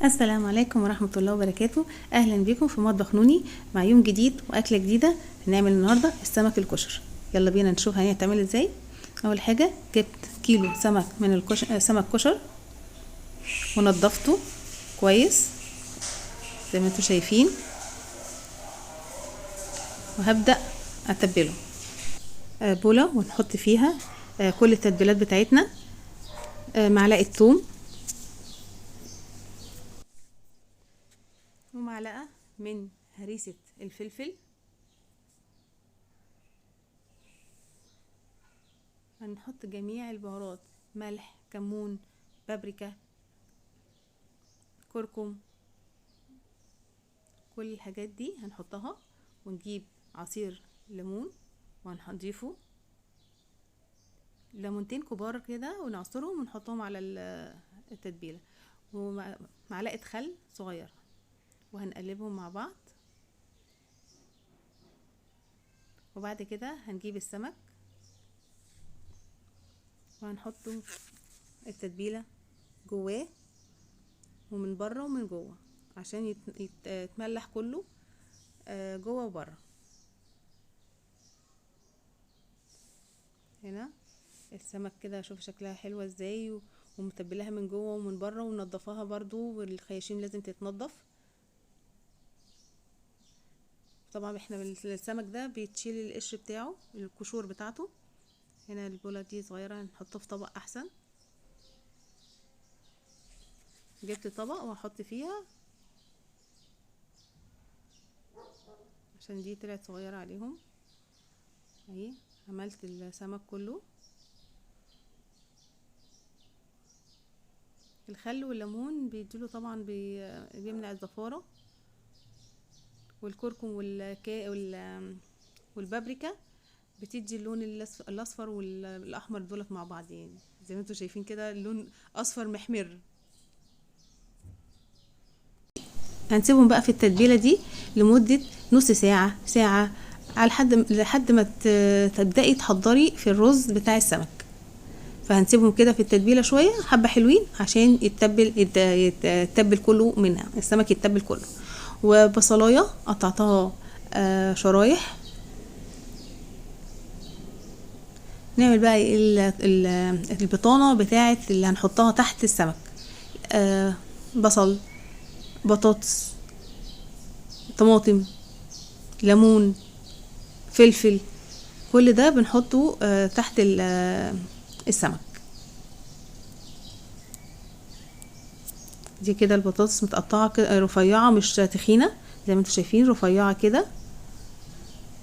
السلام عليكم ورحمة الله وبركاته. أهلا بكم في مطبخ نوني مع يوم جديد وأكلة جديدة. هنعمل النهاردة السمك الكشر، يلا بينا نشوف هيتعمل ازاي. أول حاجة جبت كيلو سمك من الكشر، سمك كشر، ونضفته كويس زي ما انتم شايفين، وهبدأ أتبله. بولة ونحط فيها كل التتبيلات بتاعتنا، معلقة ثوم ومعلقة من هريسة الفلفل، هنحط جميع البهارات، ملح، كمون، بابريكا، كركم، كل الحاجات دي هنحطها. ونجيب عصير ليمون وهنضيفه، ليمونتين كبار كده ونعصرهم ونحطهم على التتبيلة، ومعلقة خل صغيرة، وهنقلبهم مع بعض. وبعد كده هنجيب السمك وهنحطه التتبيلة جواه ومن بره ومن جوه عشان يتملح كله جوه وبره. هنا السمك كده شوف شكلها حلوة ازاي، ومتبلاها من جوه ومن بره، ونضفاها برضو، والخياشيم لازم تتنضف. طبعا احنا السمك ده بيتشيل القشر بتاعه، القشور بتاعته. هنا البولة دي صغيرة هنحطه في طبق احسن. جبت طبق وهحط فيها عشان دي طلعت صغيرة عليهم. اهي عملت السمك كله. الخل والليمون بيديله طبعا بيمنع الزفارة، والكركم والبابريكا بتدي اللون الاصفر والاحمر دولت مع بعض، يعني زي ما انتم شايفين كده اللون اصفر محمر. هنسيبهم بقى في التتبيله دي لمدة نص ساعة ساعة، على لحد ما تبداي تحضري في الرز بتاع السمك. فهنسيبهم كده في التتبيله شوية حبه حلوين عشان يتبل كله منها، السمك يتبل كله. وبصلايه قطعتها شرايح. نعمل بقى البطانة بتاعه اللي هنحطها تحت السمك، بصل، بطاطس، طماطم، ليمون، فلفل، كل ده بنحطه تحت السمك. دي كده البطاطس متقطعه كده رفيعة مش تخينة زي ما انتم شايفين، رفيعة كده،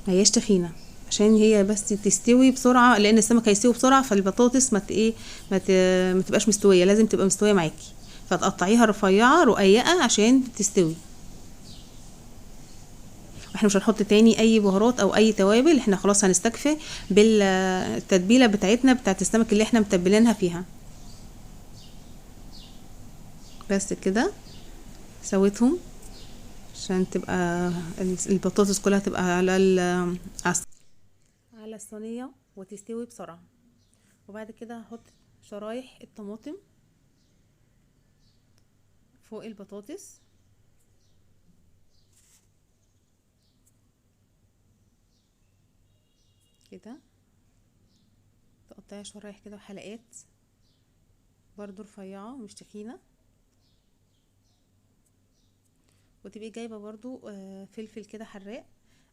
ما هياش تخينة عشان هي بس تستوي بسرعة، لان السمك هيستوي بسرعة، فالبطاطس ما تبقاش مستوية، لازم تبقى مستوية معاكي، فتقطعيها رفيعة رقيقه عشان تستوي. احنا مش هنحط تاني اي بهارات او اي توابل، احنا خلاص هنستكفي بالتتبيله بتاعتنا بتاعت السمك اللي احنا متبلينها فيها. بس كده سويتهم عشان تبقى البطاطس كلها تبقى على الصينية وتستوي بسرعة. وبعد كده هحط شرايح الطماطم فوق البطاطس. كده تقطعي شرايح كده وحلقات برضو رفيعة مش تخينة. وتبقي جايبه برضو فلفل كده حراق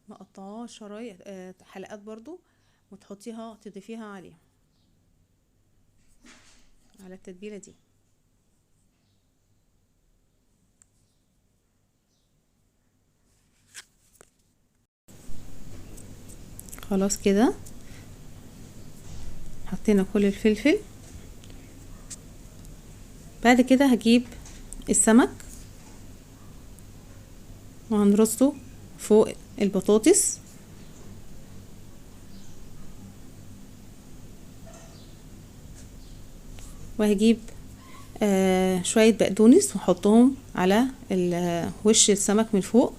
مقطعاه شرايح حلقات برضو، وتحطيها تضيفيها عليها على التتبيله دي. خلاص كده حطينا كل الفلفل. بعد كده هجيب السمك وهنرصه فوق البطاطس. وهجيب شوية بقدونس واحطهم على وش السمك من فوق.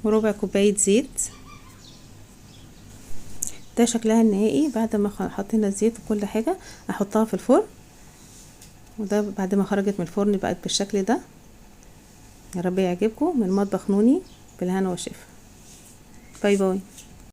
وربع كوباية زيت. ده شكلها النهائي بعد ما حطينا الزيت وكل حاجة. احطها في الفرن، وده بعد ما خرجت من الفرن بقت بالشكل ده. يا رب يعجبكم. من مطبخ نوني، بالهنا والشفا. bye bye.